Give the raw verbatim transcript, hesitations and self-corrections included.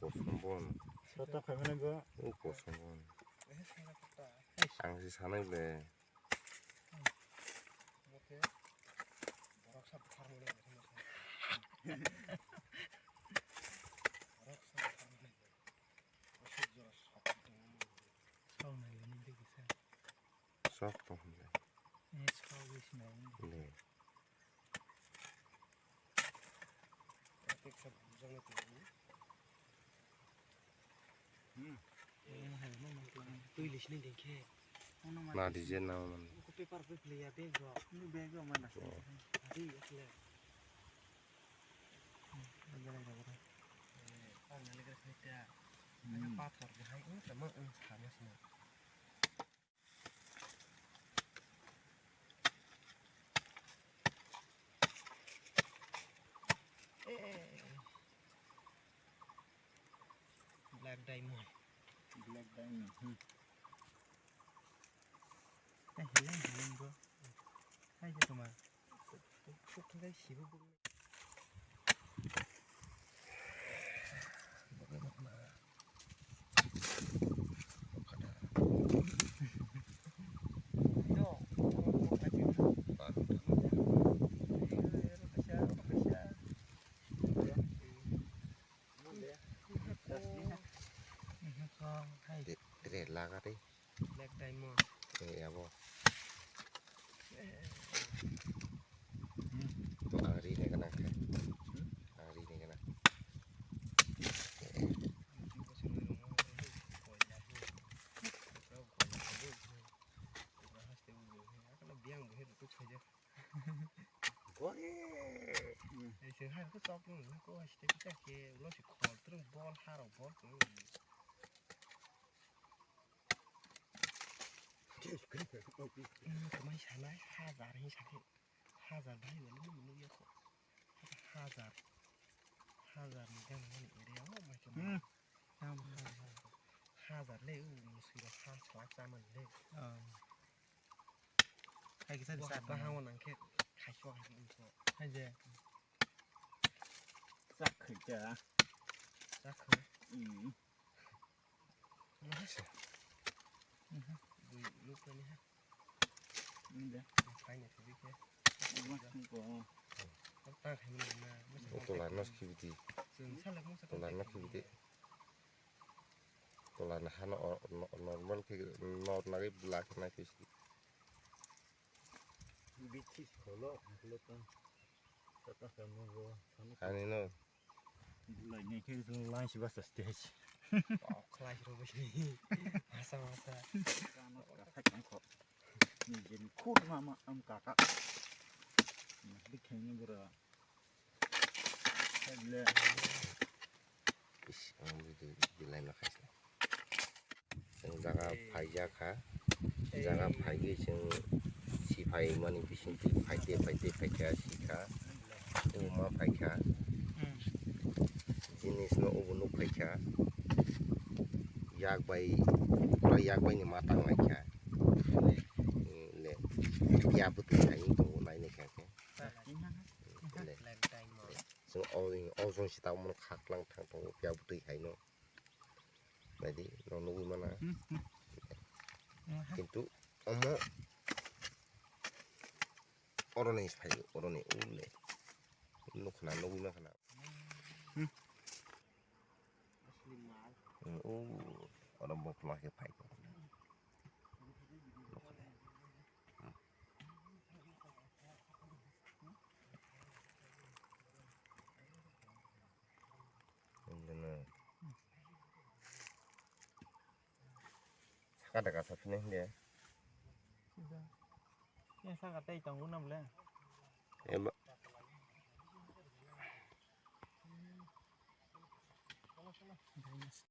Kosongbon. Sota phaimani bo. O kosongbon. Ang se sanai le. Sok tong hwnle. Eh, sok wi sinai. Le. Hmm. Eh, hai, mo mang tlang. Twi lis ni ding khe. Ono ma Na lis. Design na man. Ko paper pe play ya bag ro. Ni bag ro mana. Oh. Adi ekle. Hmm, ada lagi apa? Eh, pan lagi kerja. Hmm. Ada pathor ke hai, ini sama, eh, sama sih. Black diamond. Black diamond. Hmm. Eh, hilang, hilang, bro. Hai, je, tomar. Tuk, tuk, tuk, tuk, sibu, bu. Re, re, laga re. Black diamond. Eh, abo. Hmm. To ang ri ne kana khe. Hmm? Ang ri ne kana. Gore. Hmm. Ei se har ko chok nung ko haste kisa ke ulo si khol tung bol haro bol ko. Kamai sanai hajar hin sakhe hajar bai wale ni munu ya ko hajar hajar ni gana mani ere amo mai ke Hmm. Tam hajar hajar le u musui ro ha salak chaman le. Ah. Hai kisa Bo sa ha baha wana khe khaiso hai khe inso. Hai je. Chak khaita. Chak khe. Hmm. Bui luk ni ha. Ni de. Khai ni thwi khe. Wa ko. Ta khai ni na. Tola no khibidi. Chwng salak mo sa Tola no khibidi. Tola na hano o-, no-, normal khe nor nagwi bla khe nai pisi. Bichis kholo, kholo tang. Tata kamo go, sanu. Ani no. Bulai ni khe line si basa stage. Oh, khlai ro bisi. Masa, masa. Kano ka thai kang kho. Ni je ni khut mama am kaka. Ni bikhe ni bura. Is, ang video, video line no khaisla. Chwng jaga phaijak kha. Jaga phaigwi chwng siphai mani bisingtwi phaite, phaite, phaikha, sikha. Tei ma phaikha. Jinis no ubo nuk phaikha. Yak bai, pura yak bai ni ma tang laikha. Le, ya bwtwi hai tongo, nainai kha khe. Le. Chwng o, o jong si tamo khaklang thang tongo, phiya bwtwi hai no. Naidi, no nugwi mana. Hmm, hmm. Kintu omo oroni phai, oroni ule. Nukhna nugwi makhna. Hmm. Hmm, o, oro bokla khe phai. Saka daga sa phine hinde. Sida. Ye saka tei tongo na bole. Eba.